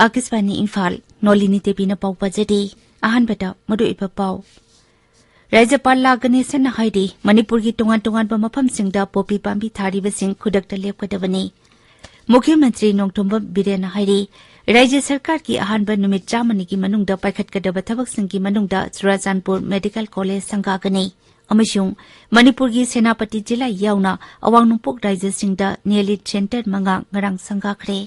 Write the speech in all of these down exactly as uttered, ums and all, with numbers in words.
ꯑꯥꯀꯥꯁꯕꯥꯅꯤ ꯏꯝꯐꯥꯜ, ꯅꯣꯂꯤꯅꯤ ꯗꯦꯕꯤꯅ ꯄꯥꯎ ꯄꯥꯖꯔꯤ꯫ ꯑꯍꯥꯟꯕꯗ ꯃꯔꯨꯑꯣꯏꯕ ꯄꯥꯎ꯫ ꯔꯥꯖ꯭ꯌꯄꯥꯜ ꯂꯥ ꯒꯅꯦꯁꯟꯅ ꯍꯥꯏꯔꯤ, ꯃꯅꯤꯄꯨꯔꯒꯤ ꯇꯣꯉꯥꯟ ꯇꯣꯉꯥꯟꯕ ꯃꯐꯝꯁꯤꯡꯗ ꯄꯣꯄꯤ ꯄꯥꯝꯕꯤ ꯊꯥꯔꯤꯕꯁꯤꯡ ꯈꯨꯗꯛꯇ ꯂꯦꯞꯀꯗꯕꯅꯤ꯫ ꯃꯨꯈ꯭ꯌ ꯃꯟꯇ꯭ꯔꯤ ꯅꯣꯡꯊꯣꯝꯕꯝ ꯕꯤꯔꯦꯟꯅ ꯍꯥꯏꯔꯤ, ꯔꯥꯖ꯭ꯌ ꯁꯔꯀꯥꯔꯒꯤ ꯑꯍꯥꯟꯕ ꯅꯨꯃꯤꯠ ꯆꯥꯝꯃꯅꯤꯒꯤ ꯃꯅꯨꯡꯗ ꯄꯥꯏꯈꯠꯀꯗꯕ ꯊꯕꯛꯁꯤꯡꯒꯤ ꯃꯅꯨꯡꯗ ꯆꯨꯔꯥꯆꯥꯟꯄꯨꯔ ꯃꯦꯗꯤꯀꯦꯜ ꯀꯣꯂꯦꯖ ꯁꯪꯒꯥꯒꯅꯤ꯫ ꯑꯃꯁꯨꯡ ꯃꯅꯤꯄꯨꯔꯒꯤ ꯁꯦꯅꯥꯄꯇꯤ ꯖꯤꯂꯥ ꯌꯥꯎꯅ ꯑꯋꯥꯡ ꯅꯣꯡꯄꯣꯛ ꯔꯥꯖ꯭ꯌꯁꯤꯡꯗ ꯅꯦꯂꯤꯠ ꯁꯦꯟꯇꯔ ꯃꯉꯥ ꯉꯔꯥꯡ ꯁꯪꯒꯥꯈ꯭ꯔꯦ꯫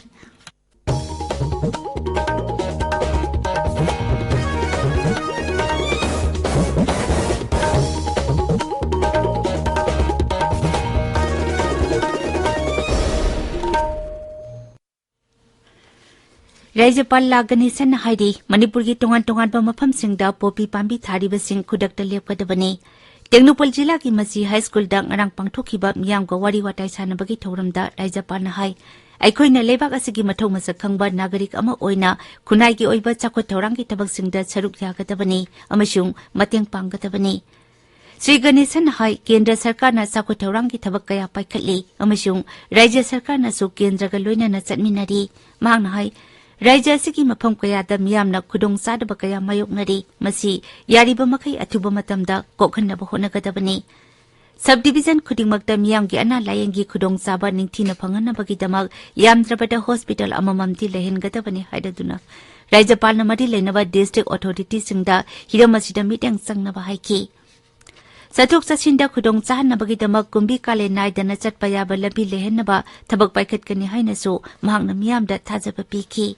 ꯔꯥꯖ꯭ꯌꯄꯥꯜ ꯂꯥ ꯒꯅꯦꯁꯟꯅ ꯍꯥꯏꯔꯤ, ꯃꯅꯤꯄꯨꯔꯒꯤ ꯇꯣꯉꯥꯟ ꯇꯣꯉꯥꯟꯕ ꯃꯐꯝꯁꯤꯡꯗ ꯄꯣꯄꯤ ꯄꯥꯝꯕꯤ ꯊꯥꯔꯤꯕꯁꯤꯡ ꯈꯨꯗꯛꯇ ꯂꯦꯞꯀꯗꯕꯅꯤ꯫ ꯇꯦꯡꯅꯧꯄꯜ ꯖꯤꯂꯥꯒꯤ ꯃꯁꯤ ꯍꯥꯏ ꯁ꯭ꯀꯨꯜꯗ ꯉꯔꯥꯡ ꯄꯥꯡꯊꯣꯛꯈꯤꯕ ꯃꯤꯌꯥꯝꯒ ꯋꯥꯔꯤ ꯋꯥꯇꯥꯏ ꯁꯥꯟꯅꯕꯒꯤ ꯊꯧꯔꯝꯗ ꯔꯥꯖ꯭ꯌꯄꯥꯜꯅ ꯍꯥꯏ, ꯑꯩꯈꯣꯏꯅ ꯂꯩꯕꯥꯛ ꯑꯁꯤꯒꯤ ꯃꯊꯧ ꯃꯁꯛ ꯈꯪꯕ ꯅꯥꯒꯔꯤꯛ ꯑꯃ ꯑꯣꯏꯅ ꯈꯨꯟꯅꯥꯏꯒꯤ ꯑꯣꯏꯕ ꯆꯥꯎꯈꯠ ꯊꯧꯔꯥꯡꯒꯤ ꯊꯕꯛꯁꯤꯡꯗ ꯁꯔꯨꯛ ꯌꯥꯒꯗꯕꯅꯤ ꯑꯃꯁꯨꯡ ꯃꯇꯦꯡ ꯄꯥꯡꯒꯗꯕꯅꯤ꯫ ꯁ꯭ꯔꯤ ꯒꯅꯦꯁꯟꯅ ꯍꯥꯏ, ꯀꯦꯟꯗ꯭ꯔ ꯁꯔꯀꯥꯔꯅ ꯆꯥꯎꯈꯠ ꯊꯧꯔꯥꯡꯒꯤ ꯊꯕꯛ ꯀꯌꯥ ꯄꯥꯏꯈꯠꯂꯤ ꯑꯃꯁꯨꯡ ꯔꯥꯖ꯭ꯌ ꯁꯔꯀꯥꯔꯅꯁꯨ ꯀꯦꯟꯗ꯭ꯔꯒ ꯂꯣꯏꯅꯅ ꯆꯠꯃꯤꯟꯅꯔꯤ꯫ ꯃꯍꯥꯛꯅ ꯍꯥꯏ, ꯔꯥꯖ꯭ꯌ ꯑꯁꯤꯒꯤ ꯃꯐꯝ ꯀꯌꯥꯗ ꯃꯤꯌꯥꯝꯅ ꯈꯨꯗꯣꯡꯆꯥꯗꯕ ꯀꯌꯥ ꯃꯥꯌꯣꯛꯅꯔꯤ꯫ ꯃꯁꯤ ꯌꯥꯔꯤꯕ ꯃꯈꯩ ꯑꯊꯨꯕ ꯃꯇꯝꯗ ꯀꯣꯛꯍꯟꯅꯕ ꯍꯣꯠꯅꯒꯗꯕꯅꯤ꯫ ꯁꯕ ꯗꯤꯚꯤꯖꯟ ꯈꯨꯗꯤꯡꯃꯛꯇ ꯃꯤꯌꯥꯝꯒꯤ ꯑꯅꯥ ꯂꯥꯌꯦꯡꯒꯤ ꯈꯨꯗꯣꯡꯆꯥꯕ ꯅꯤꯡꯊꯤꯅ ꯐꯪꯍꯟꯅꯕꯒꯤꯗꯃꯛ ꯌꯥꯝꯗ꯭ꯔꯕꯗ ꯍꯣꯁꯄꯤꯇꯥꯜ ꯑꯃꯃꯝꯗꯤ ꯂꯩꯍꯟꯒꯗꯕꯅꯤ ꯍꯥꯏꯔꯗꯨꯅ ꯔꯥꯖ꯭ꯌꯄꯥꯜꯅ ꯃꯔꯤ ꯂꯩꯅꯕ ꯗꯤꯁꯇ꯭ꯔꯤꯛ ꯑꯣꯊꯣꯔꯤꯇꯤꯁꯤꯡꯗ ꯍꯤꯔꯝ ꯑꯁꯤꯗ ꯃꯤꯠꯌꯦꯡ ꯆꯪꯅꯕ ꯍꯥꯏꯈꯤ꯫ ꯆꯠꯊꯣꯛ ꯆꯠꯁꯤꯟꯗ ꯈꯨꯗꯣꯡ ꯆꯥꯍꯟꯅꯕꯒꯤꯗꯃꯛ ꯀꯨꯝꯕꯤ ꯀꯥꯂꯦꯟ ꯅꯥꯏꯗꯅ ꯆꯠꯄ ꯌꯥꯕ ꯂꯝꯕꯤ ꯂꯩꯍꯟꯅꯕ ꯊꯕꯛ ꯄꯥꯏꯈꯠꯀꯅꯤ ꯍꯥꯏꯅꯁꯨ ꯃꯍꯥꯛꯅ ꯃꯤꯌꯥꯝꯗ ꯊꯥꯖꯕ ꯄꯤꯈꯤ꯫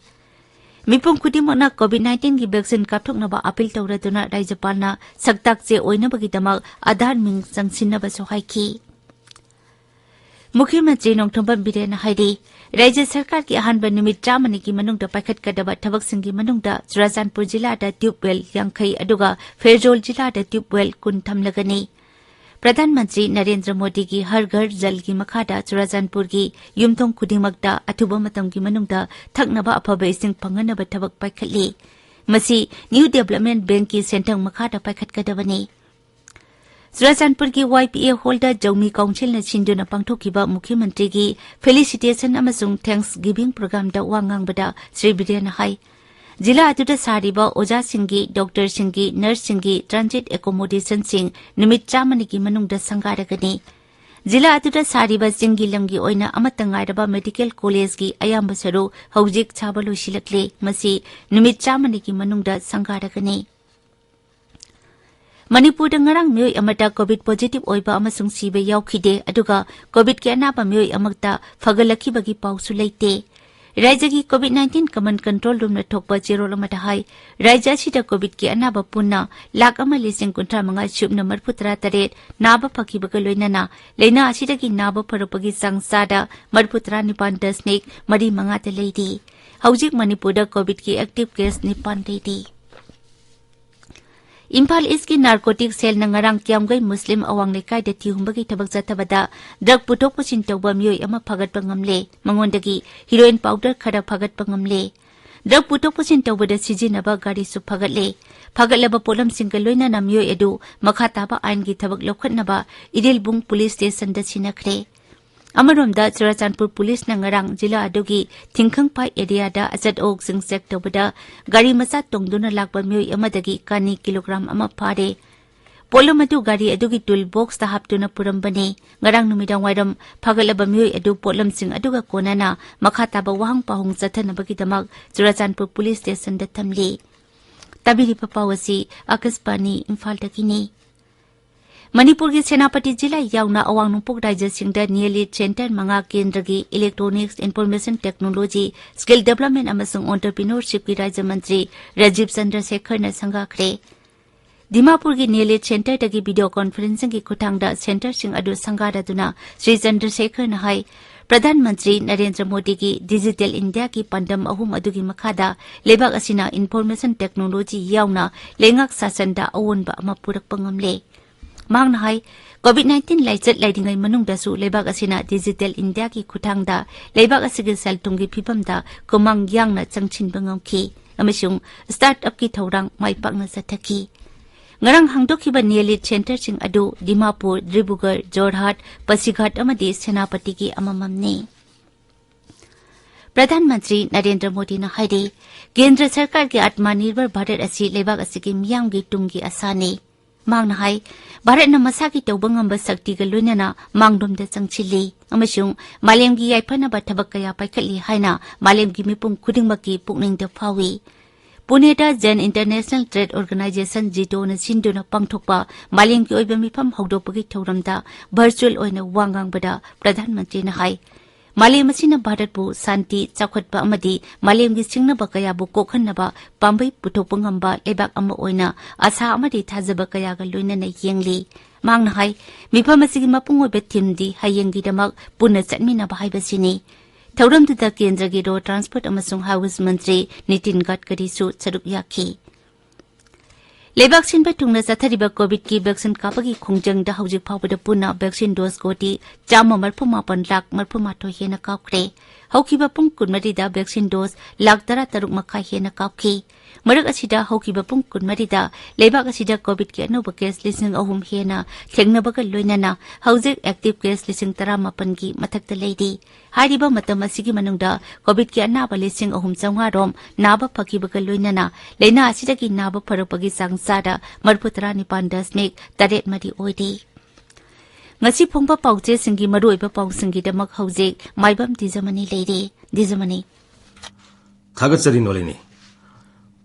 ꯃꯤꯄꯨꯝ ꯈꯨꯗꯤꯡꯃꯛꯅ ꯀꯣꯚꯤꯗ ꯅꯥꯏꯟꯇꯤꯟꯒꯤ ꯚꯦꯛꯁꯤꯟ ꯀꯥꯞꯊꯣꯛꯅꯕ ꯑꯄꯤꯜ ꯇꯧꯔꯗꯨꯅ ꯔꯥꯖ꯭ꯌꯄꯥꯜꯅ ꯁꯛꯇꯥꯛ ꯆꯦ ꯑꯣꯏꯅꯕꯒꯤꯗꯃꯛ ꯑꯥꯙꯥꯔ ꯃꯤꯡ ꯆꯪꯁꯤꯟꯅꯕꯁꯨ ꯍꯥꯏꯈꯤ꯫ ꯃꯨꯈ꯭ꯌ ꯃꯟꯇ꯭ꯔꯤ ꯅꯣꯡꯊꯣꯝꯕꯝ ꯕꯤꯔꯦꯟꯅ ꯍꯥꯏꯔꯤ, ꯔꯥꯖ꯭ꯌ ꯁꯔꯀꯥꯔꯒꯤ ꯑꯍꯥꯟꯕ ꯅꯨꯃꯤꯠ ꯆꯥꯝꯃꯅꯤꯒꯤ ꯃꯅꯨꯡꯗ ꯄꯥꯏꯈꯠꯀꯗꯕ ꯊꯕꯛꯁꯤꯡꯒꯤ ꯃꯅꯨꯡꯗ ꯆꯨꯔꯥꯆꯥꯟꯄꯨꯔ ꯖꯤꯂꯥꯗ ꯇ꯭ꯌꯨꯕꯋꯦꯜ ꯌꯥꯡꯈꯩ ꯑꯗꯨꯒ ꯐꯦꯔꯖꯣꯜ ꯖꯤꯂꯥꯗ ꯇ꯭ꯌꯨꯕꯋꯦꯜ ꯀꯨꯟ ꯊꯝꯂꯒꯅꯤ꯫ ꯄ꯭ꯔꯙꯥꯟ ꯃꯟꯇ꯭ꯔꯤ ꯅꯔꯦꯟꯗ꯭ꯔ ꯃꯣꯗꯤꯒꯤ ꯍꯔ ꯘꯔ ꯖꯜꯒꯤ ꯃꯈꯥꯗ ꯆꯨꯔꯥꯆꯥꯟꯄꯨꯔꯒꯤ ꯌꯨꯝꯊꯣꯡ ꯈꯨꯗꯤꯡꯃꯛꯇ ꯑꯊꯨꯕ ꯃꯇꯝꯒꯤ ꯃꯅꯨꯡꯗ ꯊꯛꯅꯕ ꯑꯐꯕ ꯏꯁꯤꯡ ꯐꯪꯍꯟꯅꯕ ꯊꯕꯛ ꯄꯥꯏꯈꯠꯂꯤ꯫ ꯃꯁꯤ ꯅ꯭ꯌꯨ ꯗꯦꯕꯂꯞꯃꯦꯟ ꯕꯦꯡꯛꯀꯤ ꯁꯦꯟꯊꯪ ꯃꯈꯥꯗ ꯄꯥꯏꯈꯠꯀꯗꯕꯅꯤ꯫ ꯆꯨꯔꯥꯆꯥꯟꯄꯨꯔꯒꯤ ꯋꯥꯏ ꯄꯤ ꯑꯦ ꯍꯣꯜꯗ ꯖꯧꯃꯤ ꯀꯥꯎꯟꯁꯤꯜꯅ ꯁꯤꯟꯗꯨꯅ ꯄꯥꯡꯊꯣꯛꯈꯤꯕ ꯃꯨꯈ꯭ꯌ ꯃꯟꯇ꯭ꯔꯤꯒꯤ ꯐꯦꯂꯤꯁꯤꯇꯦꯁꯟ ꯑꯃꯁꯨꯡ ꯊꯦꯡꯛꯁ ꯒꯤꯚꯤꯡ ꯄ꯭ꯔꯣꯒ꯭ꯔꯥꯝꯗ ꯋꯥ ꯉꯥꯡꯕꯗ ꯁ꯭ꯔꯤ ꯕꯤꯔꯦꯟꯅ ꯍꯥꯏ, ꯖꯤꯂꯥ ꯑꯗꯨꯗ ꯁꯥꯔꯤꯕ ꯑꯣꯖꯥꯁꯤꯡꯒꯤ, ꯗꯣꯛꯇꯔꯁꯤꯡꯒꯤ, ꯅꯔꯁꯁꯤꯡꯒꯤ ꯇ꯭ꯔꯥꯟꯖꯤꯠ ꯑꯦꯀꯣꯃꯣꯗꯦꯁꯟꯁꯤꯡ ꯅꯨꯃꯤꯠ ꯆꯥꯝꯃꯅꯤꯒꯤ ꯃꯅꯨꯡꯗ ꯁꯪꯒꯥꯔꯒꯅꯤ꯫ ꯖꯤꯂꯥ ꯑꯗꯨꯗ ꯁꯥꯔꯤꯕ ꯆꯤꯡꯒꯤ ꯂꯝꯒꯤ ꯑꯣꯏꯅ ꯑꯃꯠꯇ ꯉꯥꯏꯔꯕ ꯃꯦꯗꯤꯀꯦꯜ ꯀꯣꯂꯦꯖꯀꯤ ꯑꯌꯥꯝꯕ ꯁꯔꯨꯛ ꯍꯧꯖꯤꯛ ꯁꯥꯕ ꯂꯣꯏꯁꯤꯜꯂꯛꯂꯦ꯫ ꯃꯁꯤ ꯅꯨꯃꯤꯠ ꯆꯥꯝꯃꯅꯤꯒꯤ ꯃꯅꯨꯡꯗ ꯁꯪꯒꯥꯔꯒꯅꯤ꯫ ꯃꯅꯤꯄꯨꯔꯗ ꯉꯔꯥꯡ ꯃꯤꯑꯣꯏ ꯑꯃꯠꯇ ꯀꯣꯚꯤꯗ ꯄꯣꯖꯤꯇꯤꯚ ꯑꯣꯏꯕ ꯑꯃꯁꯨꯡ ꯁꯤꯕ ꯌꯥꯎꯈꯤꯗꯦ, ꯑꯗꯨꯒ ꯀꯣꯚꯤꯗꯀꯤ ꯑꯅꯥꯕ ꯃꯤꯑꯣꯏ ꯑꯃꯠꯇ ꯐꯒꯠꯂꯛꯈꯤꯕꯒꯤ ꯄꯥꯎꯁꯨ ꯂꯩꯇꯦ꯫ ꯔꯥꯖ꯭ꯌꯒꯤ ꯀꯣꯚꯤꯗ ꯅꯥꯏꯟꯇꯤꯟ ꯀꯃꯟ ꯀꯟꯇ꯭ꯔꯣꯜ ꯔꯨꯝꯅ ꯊꯣꯛꯄ ꯆꯦꯔꯣꯜ ꯑꯃꯗ ꯍꯥꯏ, ꯔꯥꯖ꯭ꯌ ꯑꯁꯤꯗ ꯀꯣꯚꯤꯗꯀꯤ ꯑꯅꯥꯕ ꯄꯨꯟꯅ ꯂꯥꯈ ꯑꯃ ꯂꯤꯁꯤꯡ ꯀꯨꯟꯊ꯭ꯔꯥ ꯃꯉꯥ ꯁꯨꯞꯅ ꯃꯔꯤꯐꯨ ꯇꯔꯥ ꯇꯔꯦꯠ ꯅꯥꯕ ꯐꯈꯤꯕꯒ ꯂꯣꯏꯅꯅ ꯂꯩꯅꯥ ꯑꯁꯤꯗꯒꯤ ꯅꯥꯕ ꯐꯔꯛꯄꯒꯤ ꯆꯥꯡ ꯆꯥꯗ ꯃꯔꯤꯐꯨ ꯇꯔꯥ ꯅꯤꯄꯥꯟ ꯗꯁꯃꯤꯛ ꯃꯔꯤ ꯃꯉꯥꯗ ꯂꯩꯔꯤ꯫ ꯍꯧꯖꯤꯛ ꯃꯅꯤꯄꯨꯔꯗ ꯀꯣꯚꯤꯗꯀꯤ ꯑꯦꯛꯇꯤꯚ ꯀꯦꯁ ꯅꯤꯄꯥꯟ ꯂꯩꯔꯤ꯫ ꯏꯝꯐꯥꯜ ꯏꯁꯀꯤ ꯅꯥꯔꯀꯣꯇꯤꯛ ꯁꯦꯜꯅ ꯉꯔꯥꯡ ꯀꯤꯌꯥꯝꯒꯩ ꯃꯨꯁꯂꯤꯝ ꯑꯋꯥꯡ ꯂꯩꯀꯥꯏꯗ ꯊꯤꯍꯨꯝꯕꯒꯤ ꯊꯕꯛ ꯆꯠꯊꯕꯗ ꯗ꯭ꯔꯒ ꯄꯨꯊꯣꯛ ꯄꯨꯁꯤꯟ ꯇꯧꯕ ꯃꯤꯑꯣꯏ ꯑꯃ ꯐꯥꯒꯠꯄ ꯉꯝꯂꯦ꯫ ꯃꯉꯣꯟꯗꯒꯤ ꯍꯤꯔꯣꯏꯟ ꯄꯥꯎꯗꯔ ꯈꯔ ꯐꯥꯒꯠꯄ ꯉꯝꯂꯦ꯫ ꯗ꯭ꯔꯒ ꯄꯨꯊꯣꯛ ꯄꯨꯁꯤꯟ ꯇꯧꯕꯗ ꯁꯤꯖꯤꯟꯅꯕ ꯒꯥꯔꯤꯁꯨ ꯐꯥꯒꯠꯂꯦ꯫ ꯐꯥꯒꯠꯂꯕ ꯄꯣꯠꯂꯝꯁꯤꯡꯒ ꯂꯣꯏꯅꯅ ꯃꯤꯑꯣꯏ ꯑꯗꯨ ꯃꯈꯥ ꯇꯥꯕ ꯑꯥꯏꯟꯒꯤ ꯊꯕꯛ ꯂꯧꯈꯠꯅꯕ ꯏꯔꯤꯜꯕꯨꯡ ꯄꯨꯂꯤꯁ ꯁ꯭ꯇꯦꯁꯟꯗ ꯁꯤꯟꯅꯈ꯭ꯔꯦ꯫ ꯑꯃꯔꯣꯝꯗ, ꯆꯨꯔꯥꯆꯥꯟꯄꯨꯔ ꯄꯨꯂꯤꯁꯅ ꯉꯔꯥꯡ ꯖꯤꯂꯥ ꯑꯗꯨꯒꯤ ꯊꯤꯡꯈꯪꯄꯥꯏ ꯑꯦꯔꯤꯌꯥꯗ ꯑꯆꯠ ꯑꯋꯣꯛꯁꯤꯡ ꯆꯦꯛ ꯇꯧꯕꯗ ꯒꯥꯔꯤ ꯃꯆꯥ ꯇꯣꯡꯗꯨꯅ ꯂꯥꯛꯄ ꯃꯤꯑꯣꯏ ꯑꯃꯗꯒꯤ ꯀꯥꯅꯤ ꯀꯤꯂꯣꯒ꯭ꯔꯥꯝ ꯑꯃ ꯐꯥꯔꯦ꯫ ꯄꯣꯠꯂꯝ ꯑꯗꯨ ꯒꯥꯔꯤ ꯑꯗꯨꯒꯤ ꯇꯨꯜ ꯕꯣꯛꯁꯇ ꯍꯥꯞꯇꯨꯅ ꯄꯨꯔꯝꯕꯅꯤ꯫ ꯉꯔꯥꯡ ꯅꯨꯃꯤꯗꯥꯡ ꯋꯥꯏꯔꯝ ꯐꯥꯒꯠꯂꯕ ꯃꯤꯑꯣꯏ ꯑꯗꯨ ꯄꯣꯠꯂꯝꯁꯤꯡ ꯑꯗꯨꯒ ꯀꯣꯟꯅꯅ ꯃꯈꯥ ꯇꯥꯕ ꯋꯥꯍꯪ ꯄꯥꯎꯍꯪ ꯆꯠꯊꯅꯕꯒꯤꯗꯃꯛ ꯆꯨꯔꯥꯆꯥꯟꯄꯨꯔ ꯄꯨꯂꯤꯁ ꯁ꯭ꯇꯦꯁꯟꯗ ꯊꯝꯂꯤ꯫ ꯇꯥꯕꯤꯔꯤꯕ ꯄꯥꯎ ꯑꯁꯤ ꯑꯥꯀꯥꯁꯕꯥꯅꯤ ꯏꯝꯐꯥꯜꯗꯒꯤꯅꯤ꯫ ꯃꯅꯤꯄꯨꯔꯒꯤ ꯁꯦꯅꯥꯄꯇꯤ ꯖꯤꯂꯥ ꯌꯥꯎꯅ ꯑꯋꯥꯡ ꯅꯣꯡꯄꯣꯛ ꯔꯥꯖ꯭ꯌꯁꯤꯡꯗ ꯅꯤꯌꯔꯂꯤ ꯁꯦꯟꯇꯔ ꯃꯉꯥ ꯀꯦꯟꯗ꯭ꯔꯒꯤ electronics, information technology, skill development ꯑꯃꯁꯨꯡ ꯑꯣꯟꯇꯔꯄ꯭ꯔꯤꯅꯣꯔꯁꯤꯞꯀꯤ ꯔꯥꯖ꯭ꯌ ꯃꯟꯇ꯭ꯔꯤ ꯔꯥꯖꯤꯕ ꯆꯟꯗ꯭ꯔꯁꯦꯈꯔꯅ ꯁꯪꯒꯥꯈ꯭ꯔꯦ꯫ ꯗꯤꯃꯥꯄꯨꯔꯒꯤ ꯅꯤꯌꯔꯂꯤ ꯁꯦꯟꯇꯔꯗꯒꯤ ꯚꯤꯗꯤꯑꯣ ꯀꯣꯟꯐꯔꯦꯟꯁꯤꯡꯒꯤ ꯈꯨꯠꯊꯥꯡꯗ ꯁꯦꯟꯇꯔꯁꯤꯡ ꯑꯗꯨ ꯁꯪꯒꯥꯔꯗꯨꯅ ꯁ꯭ꯔꯤ ꯆꯟꯗ꯭ꯔꯁꯦꯈꯔꯅ ꯍꯥꯏ, ꯄ꯭ꯔꯙꯥꯟ ꯃꯟꯇ꯭ꯔꯤ ꯅꯔꯦꯟꯗ꯭ꯔ ꯃꯣꯗꯤꯒꯤ ꯗꯤꯖꯤꯇꯦꯜ ꯏꯟꯗꯤꯌꯥꯒꯤ ꯄꯥꯟꯗꯝ ꯑꯍꯨꯝ ꯑꯗꯨꯒꯤ ꯃꯈꯥꯗ ꯂꯩꯕꯥꯛ ꯑꯁꯤꯅ ꯏꯟꯐꯣꯔꯃꯦꯁꯟ ꯇꯦꯛꯅꯣꯂꯣꯖꯤ ꯌꯥꯎꯅ ꯂꯩꯉꯥꯛ ꯁꯥꯁꯟꯗ ꯑꯑꯣꯟꯕ ꯑꯃ ꯄꯨꯔꯛꯄ ꯉꯝꯂꯦ꯫ ꯃꯍꯥꯛꯅ ꯍꯥꯏ, COVID nineteen ꯂꯥꯏꯆꯠ ꯂꯩꯔꯤꯉꯩ ꯃꯅꯨꯡꯗꯁꯨ ꯂꯩꯕꯥꯛ ꯑꯁꯤꯅ Digital India ꯒꯤ ꯈꯨꯠꯊꯥꯡꯗ ꯂꯩꯕꯥꯛ ꯑꯁꯤꯒꯤ ꯁꯦꯜ ꯊꯨꯝꯒꯤ ꯐꯤꯕꯝꯗ ꯈꯨꯃꯥꯡ ꯌꯥꯡꯅ ꯆꯪꯁꯤꯟꯕ ꯉꯝꯈꯤ ꯑꯃꯁꯨꯡ startup ꯀꯤ ꯊꯧꯔꯥꯡ ꯃꯥꯏ ꯄꯥꯛꯅ ꯆꯠꯊꯈꯤ꯫ ꯉꯔꯥꯡ ꯍꯥꯡꯗꯣꯛꯈꯤꯕ ꯅꯤꯌꯥꯂꯤꯠ centre ꯁꯤꯡ ꯑꯗꯨ ꯗꯤꯃꯥꯄꯨꯔ, ꯗꯤꯕ꯭ꯔꯨꯒꯔ, ꯖꯣꯔꯍꯥꯠ, ꯄꯥꯁꯤꯘꯥꯠ ꯑꯃꯗꯤ ꯁꯦꯅꯥꯄꯇꯤꯒꯤ ꯑꯃꯃꯝꯅꯤ꯫ ꯄ꯭ꯔꯙꯥꯟ ꯃꯟꯇ꯭ꯔꯤ ꯅꯔꯦꯟꯗ꯭ꯔ ꯃꯣꯗꯤꯅ ꯍꯥꯏꯔꯤ, ꯀꯦꯟꯗ꯭ꯔ ꯁꯔꯀꯥꯔꯒꯤ ꯑꯥꯠꯃꯅꯤꯔꯚꯔ ꯚꯥꯔꯠ ꯑꯁꯤ ꯂꯩꯕꯥꯛ ꯑꯁꯤꯒꯤ ꯃꯤꯌꯥꯝꯒꯤ ꯇꯨꯡꯒꯤ ꯑꯁꯥꯅꯤ꯫ ꯃꯍꯥꯛꯅ ꯍꯥꯏ, ꯚꯥꯔꯠꯅ ꯃꯁꯥꯒꯤ ꯇꯧꯕ ꯉꯝꯕ ꯁꯛꯇꯤꯒ ꯂꯣꯏꯅꯅ ꯃꯥꯡꯂꯣꯝꯗ ꯆꯪꯁꯤꯜꯂꯤ ꯑꯃꯁꯨꯡ ꯃꯥꯂꯦꯝꯒꯤ ꯌꯥꯏꯐꯅꯕ ꯊꯕꯛ ꯀꯌꯥ ꯄꯥꯏꯈꯠꯂꯤ ꯍꯥꯏꯅ ꯃꯥꯂꯦꯝꯒꯤ ꯃꯤꯄꯨꯝ ꯈꯨꯗꯤꯡꯃꯛꯀꯤ ꯄꯨꯛꯅꯤꯡꯗ ꯐꯥꯎꯏ꯫ ꯄꯨꯅꯦꯗ Jain International Trade Organization, ꯖꯤꯇꯣꯅ ꯁꯤꯟꯗꯨꯅ ꯄꯥꯡꯊꯣꯛꯄ ꯃꯥꯂꯦꯝꯒꯤ ꯑꯣꯏꯕ ꯃꯤꯐꯝ ꯍꯧꯗꯣꯛꯄꯒꯤ ꯊꯧꯔꯝꯗ virtual ꯑꯣꯏꯅ ꯋꯥ ꯉꯥꯡꯕꯗ ꯄ꯭ꯔꯙꯥꯟ ꯃꯟꯇ꯭ꯔꯤꯅ ꯍꯥꯏ, ꯃꯥꯂꯦꯝ ꯑꯁꯤꯅ ꯚꯥꯔꯠꯄꯨ ꯁꯥꯟꯇꯤ, ꯆꯥꯎꯈꯠꯄ ꯑꯃꯗꯤ ꯃꯥꯂꯦꯝꯒꯤ ꯁꯤꯡꯅꯕ ꯀꯌꯥꯕꯨ ꯀꯣꯛꯍꯟꯅꯕ ꯄꯥꯝꯕꯩ ꯄꯨꯊꯣꯛꯄ ꯉꯝꯕ ꯂꯩꯕꯥꯛ ꯑꯃ ꯑꯣꯏꯅ ꯑꯁꯥ ꯑꯃꯗꯤ ꯊꯥꯖꯕ ꯀꯌꯥꯒ ꯂꯣꯏꯅꯅ ꯌꯦꯡꯂꯤ꯫ ꯃꯍꯥꯛꯅ ꯍꯥꯏ, ꯃꯤꯐꯝ ꯑꯁꯤꯒꯤ ꯃꯄꯨꯡ ꯑꯣꯏꯕ theme ꯗꯤ ꯍꯌꯦꯡꯒꯤꯗꯃꯛ ꯄꯨꯟꯅ ꯆꯠꯃꯤꯟꯅꯕ ꯍꯥꯏꯕꯁꯤꯅꯤ꯫ ꯊꯧꯔꯝꯗꯨꯗ ꯀꯦꯟꯗ꯭ꯔꯒꯤ Road Transport ꯑꯃꯁꯨꯡ Highways ꯃꯟꯇ꯭ꯔꯤ ꯅꯤꯇꯤꯟ ꯒꯗꯀꯔꯤꯁꯨ ꯁꯔꯨꯛ ꯌꯥꯈꯤ꯫ ꯂꯩꯕꯥꯛ ꯁꯤꯟꯕ ꯊꯨꯡꯅ ꯆꯠꯊꯔꯤꯕ COVID ꯀꯤ vaccine ꯀꯥꯞꯄꯒꯤ ꯈꯣꯡꯖꯪꯗ ꯍꯧꯖꯤꯛ ꯐꯥꯎꯕꯗ ꯄꯨꯟꯅ vaccine dose ꯀꯣꯇꯤ ꯆꯥꯝꯃ ꯃꯔꯤꯐꯨ ꯃꯥꯄꯟ ꯂꯥꯈ ꯃꯔꯤꯐꯨ ꯃꯥꯊꯣꯏ ꯍꯦꯟꯅ ꯀꯥꯞꯈ꯭ꯔꯦ꯫ ꯍꯧꯈꯤꯕ ꯄꯨꯡ ꯀꯨꯟꯃꯔꯤꯗ vaccine dose ꯂꯥꯈ ꯇꯔꯥꯇꯔꯨꯛ ꯃꯈꯥꯏ ꯍꯦꯟꯅ ꯀꯥꯞꯈꯤ꯫ ꯃꯔꯛ ꯑꯁꯤꯗ ꯍꯧꯈꯤꯕ ꯄꯨꯡ ꯀꯨꯟꯃꯔꯤꯗ ꯂꯩꯕꯥꯛ ꯑꯁꯤꯗ COVID ꯀꯤ ꯑꯅꯧꯕ case ꯂꯤꯁꯤꯡ ꯑꯍꯨꯝ ꯍꯦꯟꯅ ꯊꯦꯡꯅꯕꯒ ꯂꯣꯏꯅꯅ ꯍꯧꯖꯤꯛ active case ꯂꯤꯁꯤꯡ ꯇꯔꯥꯃꯥꯄꯟꯒꯤ ꯃꯊꯛꯇ ꯂꯩꯔꯤ꯫ ꯍꯥꯏꯔꯤꯕ ꯃꯇꯝ ꯑꯁꯤꯒꯤ ꯃꯅꯨꯡꯗ COVID ꯀꯤ ꯑꯅꯥꯕ ꯂꯤꯁꯤꯡ ꯑꯍꯨꯝ ꯆꯥꯝꯃꯉꯥ ꯔꯣꯝ ꯅꯥꯕ ꯐꯈꯤꯕꯒ ꯂꯣꯏꯅꯅ ꯂꯩꯅꯥ ꯑꯁꯤꯗꯒꯤ ꯅꯥꯕ ꯐꯔꯛꯄꯒꯤ ꯆꯥꯡ ꯆꯥꯗ ꯃꯔꯤꯐꯨ ꯇꯔꯥꯅꯤꯄꯥꯟ ꯗꯁꯃꯤꯛ ꯇꯔꯦꯠ ꯃꯔꯤ ꯑꯣꯏꯔꯤ꯫ ꯉꯁꯤ ꯐꯣꯡꯕ ꯄꯥꯎꯆꯦꯁꯤꯡꯒꯤ ꯃꯔꯨꯑꯣꯏꯕ ꯄꯥꯎꯁꯤꯡꯒꯤꯗꯃꯛ ꯍꯧꯖꯤꯛ ꯃꯥꯏꯕꯝ ꯗꯤꯖꯃꯅꯤ ꯂꯩꯔꯦ꯫ ꯗꯤꯖꯃꯅꯤ꯫ ꯊꯥꯒꯠꯆꯔꯤ ꯅꯣꯂꯤꯅꯤ꯫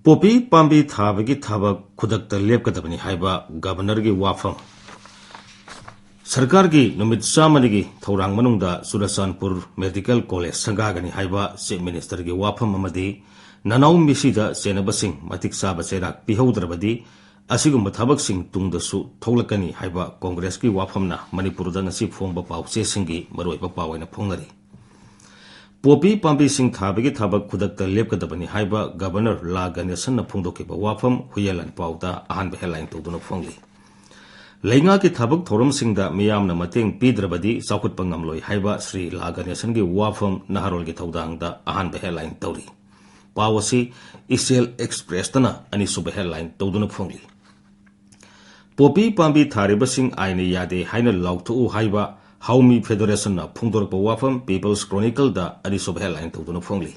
ꯄꯣꯄꯤ ꯄꯥꯝꯕꯤ ꯊꯥꯕꯒꯤ ꯊꯕꯛ ꯈꯨꯗꯛꯇ ꯂꯦꯞꯀꯗꯕꯅꯤ ꯍꯥꯏꯕ ꯒꯕꯔꯅꯔꯒꯤ ꯋꯥꯐꯝ꯫ ꯁꯔꯀꯥꯔꯒꯤ ꯅꯨꯃꯤꯠ ꯆꯥꯝꯃꯅꯤꯒꯤ ꯊꯧꯔꯥꯡ ꯃꯅꯨꯡꯗ ꯆꯨꯔꯆꯥꯟꯄꯨꯔ ꯃꯦꯗꯤꯀꯦꯜ ꯀꯣꯂꯦꯖ ꯁꯪꯒꯥꯒꯅꯤ ꯍꯥꯏꯕ ꯆꯤꯐ ꯃꯤꯅꯤꯁꯇꯔꯒꯤ ꯋꯥꯐꯝ ꯑꯃꯗꯤ ꯅꯅꯥꯎ ꯃꯤꯁꯤꯗ ꯆꯦꯟꯅꯕꯁꯤꯡ ꯃꯇꯤꯛ ꯆꯥꯕ ꯆꯩꯔꯥꯛ ꯄꯤꯍꯧꯗ꯭ꯔꯕꯗꯤ ꯑꯁꯤꯒꯨꯝꯕ ꯊꯕꯛꯁꯤꯡ ꯇꯨꯡꯗꯁꯨ ꯊꯣꯛꯂꯛꯀꯅꯤ ꯍꯥꯏꯕ ꯀꯣꯡꯒ꯭ꯔꯦꯁꯀꯤ ꯋꯥꯐꯝꯅ ꯃꯅꯤꯄꯨꯔꯗ ꯉꯁꯤ ꯐꯣꯡꯕ ꯄꯥꯎꯆꯦꯁꯤꯡꯒꯤ ꯃꯔꯨꯑꯣꯏꯕ ꯄꯥꯎ ꯑꯣꯏꯅ ꯐꯣꯡꯅꯔꯤ꯫ ꯄꯣꯄꯤ ꯄꯥꯝꯕꯤꯁꯤꯡ ꯊꯥꯕꯒꯤ ꯊꯕꯛ ꯈꯨꯗꯛꯇ ꯂꯦꯞꯀꯗꯕꯅꯤ ꯍꯥꯏꯕ ꯒꯕꯔꯅꯔ ꯂꯥ ꯒꯅꯦꯁꯟꯅ ꯐꯣꯡꯗꯣꯛꯈꯤꯕ ꯋꯥꯐꯝ ꯍꯨꯏꯌꯦꯟ ꯂꯥꯟꯄꯥꯎꯗ ꯑꯍꯥꯟꯕ headline ꯇꯧꯗꯨꯅ ꯐꯣꯡꯂꯤ꯫ ꯂꯩꯉꯥꯛꯀꯤ ꯊꯕꯛ ꯊꯧꯔꯝꯁꯤꯡꯗ ꯃꯤꯌꯥꯝꯅ ꯃꯇꯦꯡ ꯄꯤꯗ꯭ꯔꯕꯗꯤ ꯆꯥꯎꯈꯠꯄ ꯉꯝꯂꯣꯏ ꯍꯥꯏꯕ ꯁ꯭ꯔꯤ ꯂꯥ ꯒꯅꯦꯁꯟꯒꯤ ꯋꯥꯐꯝ ꯅꯍꯥꯔꯣꯜꯒꯤ ꯊꯧꯗꯥꯡꯗ ꯑꯍꯥꯟꯕ headline ꯇꯧꯔꯤ꯫ ꯄꯥꯎ ꯑꯁꯤ ꯏꯆꯦꯜ ꯑꯦꯛꯁꯄ꯭ꯔꯦꯁꯇꯅ ꯑꯅꯤꯁꯨꯕ headline ꯇꯧꯗꯨꯅ ꯐꯣꯡꯂꯤ꯫ ꯄꯣꯄꯤ ꯄꯥꯝꯕꯤ ꯊꯥꯔꯤꯕꯁꯤꯡ ꯑꯥꯏꯟꯅ ꯌꯥꯗꯦ ꯍꯥꯏꯅ ꯂꯥꯎꯊꯣꯛꯎ ꯍꯥꯏꯕ ꯍꯥꯎꯃꯤ ꯐꯦꯗꯔꯦꯁꯟꯅ ꯐꯣꯡꯗꯣꯔꯛꯄ ꯋꯥꯐꯝ ꯄꯤꯄꯜꯁ ꯀ꯭ꯔꯣꯅꯤꯀꯜꯗ ꯑꯅꯤꯁꯨꯕ headline ꯇꯧꯗꯨꯅ ꯐꯣꯡꯂꯤ꯫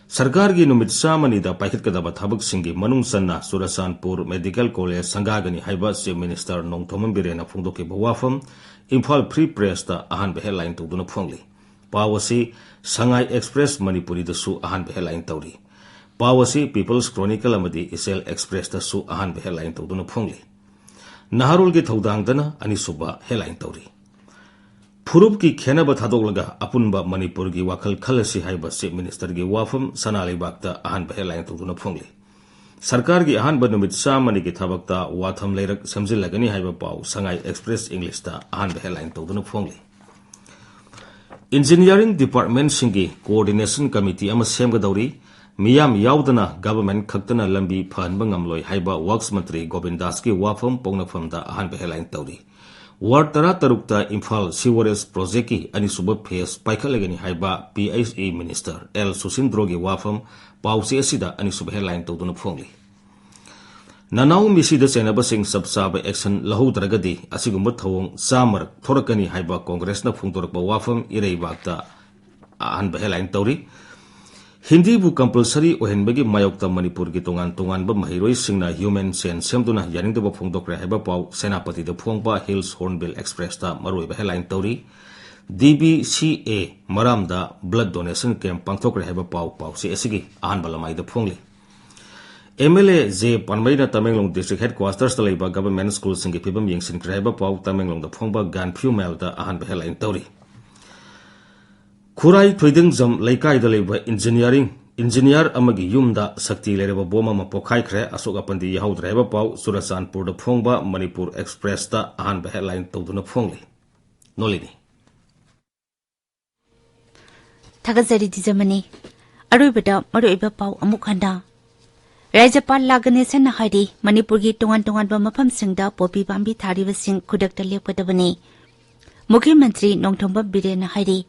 ꯁꯔꯀꯥꯔꯒꯤ ꯅꯨꯃꯤꯠ ꯆꯥꯝꯃꯅꯤꯗ ꯄꯥꯏꯈꯠꯀꯗꯕ ꯊꯕꯛꯁꯤꯡꯒꯤ ꯃꯅꯨꯡ ꯆꯟꯅ ꯆꯨꯔꯆꯥꯟꯄꯨꯔ ꯃꯦꯗꯤꯀꯦꯜ ꯀꯣꯂꯦꯖ ꯁꯪꯒꯥꯒꯅꯤ ꯍꯥꯏꯕ ꯆꯤꯐ ꯃꯤꯅꯤꯁꯇꯔ ꯅꯣꯡꯊꯣꯝꯕꯝ ꯕꯤꯔꯦꯟꯅ ꯐꯣꯡꯗꯣꯛꯈꯤꯕ ꯋꯥꯐꯝ ꯏꯝꯐꯥꯜ ꯐ꯭ꯔꯤ ꯄ꯭ꯔꯦꯁꯇ ꯑꯍꯥꯟꯕ headline ꯇꯧꯗꯨꯅ ꯐꯣꯡꯂꯤ꯫ ꯄꯥꯎ ꯑꯁꯤ ꯁꯉꯥꯏ ꯑꯦꯛꯁꯄ꯭ꯔꯦꯁ ꯃꯅꯤꯄꯨꯔꯤꯗꯁꯨ ꯑꯍꯥꯟꯕ headline ꯇꯧꯔꯤ꯫ ꯄꯥꯎ ꯑꯁꯤ ꯄꯤꯄꯜꯁ ꯀ꯭ꯔꯣꯅꯤꯀꯜ ꯑꯃꯗꯤ ꯏꯆꯦꯜ ꯑꯦꯛꯁꯄ꯭ꯔꯦꯁꯇꯁꯨ ꯑꯍꯥꯟꯕ headline ꯇꯧꯗꯨꯅ ꯐꯣꯡꯂꯤ꯫ ꯅꯍꯥꯔꯣꯜꯒꯤ ꯊꯧꯗꯥꯡꯗꯅ ꯑꯅꯤꯁꯨꯕ headline ꯇꯧꯔꯤ꯫ ꯐꯨꯔꯨꯞꯀꯤ ꯈꯦꯟꯅꯕ ꯊꯥꯗꯣꯛꯂꯒ ꯑꯄꯨꯟꯕ ꯃꯅꯤꯄꯨꯔꯒꯤ ꯋꯥꯈꯜ ꯈꯜꯂꯁꯤ ꯍꯥꯏꯕ ꯆꯤꯐ ꯃꯤꯅꯤꯁꯇꯔꯒꯤ ꯋꯥꯐꯝ ꯁꯅꯥ ꯂꯩꯕꯥꯛꯇ ꯑꯍꯥꯟꯕ headline ꯇꯧꯗꯨꯅ ꯐꯣꯡꯂꯤ꯫ ꯁꯔꯀꯥꯔꯒꯤ ꯑꯍꯥꯟꯕ ꯅꯨꯃꯤꯠ ꯆꯥꯝꯃꯅꯤꯒꯤ ꯊꯕꯛꯇ ꯋꯥꯊꯝ ꯂꯩꯔꯛ ꯁꯦꯝꯖꯤꯜꯂꯒꯅꯤ ꯍꯥꯏꯕ ꯄꯥꯎ ꯁꯉꯥꯏ ꯑꯦꯛꯁꯄ꯭ꯔꯦꯁ ꯏꯪꯂꯤꯁꯇ ꯑꯍꯥꯟꯕ headline ꯇꯧꯗꯨꯅ ꯐꯣꯡꯂꯤ꯫ ꯏꯟꯖꯤꯅꯤꯌꯥꯔꯤꯡ ꯗꯤꯄꯥꯔꯠꯃꯦꯟꯠꯁꯤꯡꯒꯤ ꯀꯣꯑꯣꯔꯗꯤꯅꯦꯁꯟ ꯀꯃꯤꯇꯤ ꯑꯃ ꯁꯦꯝꯒꯗꯧꯔꯤ꯫ ꯃꯤꯌꯥꯝ ꯌꯥꯎꯗꯅ ꯒꯚꯔꯟꯃꯦꯟꯠ ꯈꯛꯇꯅ ꯂꯝꯕꯤ ꯐꯍꯟꯕ ꯉꯝꯂꯣꯏ ꯍꯥꯏꯕ ꯋꯔꯛꯁ ꯃꯟꯇ꯭ꯔꯤ ꯒꯣꯕꯤꯟꯗꯥꯁꯀꯤ ꯋꯥꯐꯝ ꯄꯣꯛꯅꯐꯝꯗ ꯑꯍꯥꯟꯕ headline ꯇꯧꯔꯤ꯫ ꯋꯥꯔꯗ ꯇꯔꯥꯇꯔꯨꯛꯇ ꯏꯝꯐꯥꯜ ꯁꯤꯋꯔꯦꯖ ꯄ꯭ꯔꯣꯖꯦꯛꯀꯤ ꯑꯅꯤꯁꯨꯕ ꯐꯦꯖ ꯄꯥꯏꯈꯠꯂꯒꯅꯤ ꯍꯥꯏꯕ P H E minister L ꯁꯨꯁꯤꯟꯗ꯭ꯔꯣꯒꯤ ꯋꯥꯐꯝ ꯄꯥꯎꯆꯦ ꯑꯁꯤꯗ ꯑꯅꯤꯁꯨꯕ headline ꯇꯧꯗꯨꯅ ꯐꯣꯡꯂꯤ꯫ ꯅꯅꯥꯎ ꯃꯤꯁꯤꯗ ꯆꯩꯅꯕꯁꯤꯡ ꯆꯞ ꯆꯥꯕ action ꯂꯧꯍꯧꯗ꯭ꯔꯒꯗꯤ ꯑꯁꯤꯒꯨꯝꯕ ꯊꯧꯑꯣꯡ ꯆꯥꯝꯃꯔꯛ ꯊꯣꯔꯛꯀꯅꯤ ꯍꯥꯏꯕ ꯀꯣꯡꯒ꯭ꯔꯦꯁꯅ ꯐꯣꯡꯗꯣꯔꯛꯄ ꯋꯥꯐꯝ ꯏꯔꯩꯕꯥꯛꯇ ꯑꯍꯥꯟꯕ headline ꯇꯧꯔꯤ꯫ ꯍꯤꯟꯗꯤꯕꯨ compulsory ꯑꯣꯏꯍꯟꯕꯒꯤ ꯃꯥꯌꯣꯛꯇ ꯃꯅꯤꯄꯨꯔꯒꯤ ꯇꯣꯉꯥꯟ ꯇꯣꯉꯥꯟꯕ ꯃꯍꯩꯔꯣꯏꯁꯤꯡꯅ human chain ꯁꯦꯝꯗꯨꯅ ꯌꯥꯅꯤꯡꯗꯕ ꯐꯣꯡꯗꯣꯛꯈ꯭ꯔꯦ ꯍꯥꯏꯕ ꯄꯥꯎ ꯁꯦꯅꯥꯄꯇꯤꯗ ꯐꯣꯡꯕ ꯍꯤꯜꯁ ꯍꯣꯔꯟꯕꯤꯜ ꯑꯦꯛꯁꯄ꯭ꯔꯦꯁꯇ ꯃꯔꯨꯑꯣꯏꯕ headline ꯇꯧꯔꯤ꯫ ꯗꯤ ꯕꯤ ꯁꯤ ꯑꯦ ꯃꯔꯥꯝꯗ blood donation camp ꯄꯥꯡꯊꯣꯛꯈ꯭ꯔꯦ ꯍꯥꯏꯕ ꯄꯥꯎ ꯄꯥꯎꯆꯦ ꯑꯁꯤꯒꯤ ꯑꯍꯥꯟꯕ ꯂꯃꯥꯏꯗ ꯐꯣꯡꯂꯤ꯫ ꯑꯦꯝ ꯑꯦꯜ ꯑꯦ ꯖꯦ ꯄꯥꯟꯕꯩꯅ ꯇꯃꯦꯡꯂꯣꯡ ꯗꯤꯁꯇ꯭ꯔꯤꯛ ꯍꯦꯗꯀ꯭ꯋꯥꯇꯔꯁꯇ ꯂꯩꯕ ꯒꯚꯔꯟꯃꯦꯟꯠ ꯁ꯭ꯀꯨꯜꯁꯤꯡꯒꯤ ꯐꯤꯕꯝ ꯌꯦꯡꯁꯤꯟꯈ꯭ꯔꯦ ꯍꯥꯏꯕ ꯄꯥꯎ ꯇꯃꯦꯡꯂꯣꯡꯗ ꯐꯣꯡꯕ ꯒꯥꯟꯐ꯭ꯌꯨ ꯃꯦꯜꯗ ꯑꯍꯥꯟꯕ headline ꯇꯧꯔꯤ꯫ ꯈꯨꯔꯥꯏ ꯊꯣꯏꯗꯤꯡꯖꯝ ꯂꯩꯀꯥꯏꯗ ꯂꯩꯕ ꯏꯟꯖꯤꯅꯤꯌꯥꯔꯤꯡ, ꯏꯟꯖꯤꯅꯤꯌꯥꯔ ꯑꯃꯒꯤ ꯌꯨꯝꯗ ꯁꯛꯇꯤ ꯂꯩꯔꯕ ꯕꯣꯝ ꯑꯃ ꯄꯣꯈꯥꯏꯈ꯭ꯔꯦ, ꯑꯁꯣꯛ ꯑꯄꯟꯗꯤ ꯌꯥꯎꯍꯧꯗ꯭ꯔꯦ ꯍꯥꯏꯕ ꯄꯥꯎ ꯆꯨꯔꯆꯥꯟꯄꯨꯔꯗ ꯐꯣꯡꯕ ꯃꯅꯤꯄꯨꯔ ꯑꯦꯛꯁꯄ꯭ꯔꯦꯁꯇ ꯑꯍꯥꯟꯕ headline ꯇꯧꯗꯨꯅ ꯐꯣꯡꯂꯤ꯫ ꯅꯣꯂꯤꯅꯤ꯫ ꯊꯥꯒꯠꯆꯔꯤ ꯗꯤꯖꯃꯅꯤ꯫ ꯑꯔꯣꯏꯕꯗ ꯃꯔꯨꯑꯣꯏꯕ ꯄꯥꯎ ꯑꯃꯨꯛ ꯍꯟꯅ꯫ ꯔꯥꯖ꯭ꯌꯄꯥꯜ ꯂꯥ ꯒꯅꯦꯁꯟꯅ ꯍꯥꯏꯔꯤ, ꯃꯅꯤꯄꯨꯔꯒꯤ ꯇꯣꯉꯥꯟ ꯇꯣꯉꯥꯟꯕ ꯃꯐꯝꯁꯤꯡꯗ ꯄꯣꯄꯤ ꯄꯥꯝꯕꯤ ꯊꯥꯔꯤꯕꯁꯤꯡ ꯈꯨꯗꯛꯇ ꯂꯦꯞꯀꯗꯕꯅꯤ꯫ ꯃꯨꯈ꯭ꯌ ꯃꯟꯇ꯭ꯔꯤ ꯅꯣꯡꯊꯣꯝꯕꯝ ꯕꯤꯔꯦꯟꯅ ꯍꯥꯏꯔꯤ,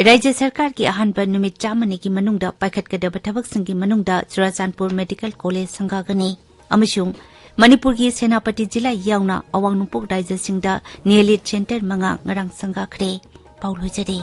ꯔꯥꯖ꯭ꯌ ꯁꯔꯀꯥꯔꯒꯤ ꯑꯍꯥꯟꯕ ꯅꯨꯃꯤꯠ ꯆꯥꯝꯃꯅꯤꯒꯤ ꯃꯅꯨꯡꯗ ꯄꯥꯏꯈꯠꯀꯗꯕ ꯊꯕꯛꯁꯤꯡꯒꯤ ꯃꯅꯨꯡꯗ ꯆꯨꯔꯥꯆꯥꯟꯄꯨꯔ ꯃꯦꯗꯤꯀꯦꯜ ꯀꯣꯂꯦꯖ ꯁꯪꯒꯥꯒꯅꯤ ꯑꯃꯁꯨꯡ ꯃꯅꯤꯄꯨꯔꯒꯤ ꯁꯦꯅꯥꯄꯇꯤ ꯖꯤꯂꯥ ꯌꯥꯎꯅ ꯑꯋꯥꯡ ꯅꯣꯡꯄꯣꯛ ꯔꯥꯖ꯭ꯌꯁꯤꯡꯗ ꯅꯦꯂꯤꯠ ꯁꯦꯟꯇꯔ ꯃꯉꯥ ꯉꯔꯥꯡ ꯁꯪꯒꯥꯈ꯭ꯔꯦ꯫ ꯄꯥꯎ ꯂꯣꯏꯖꯔꯦ꯫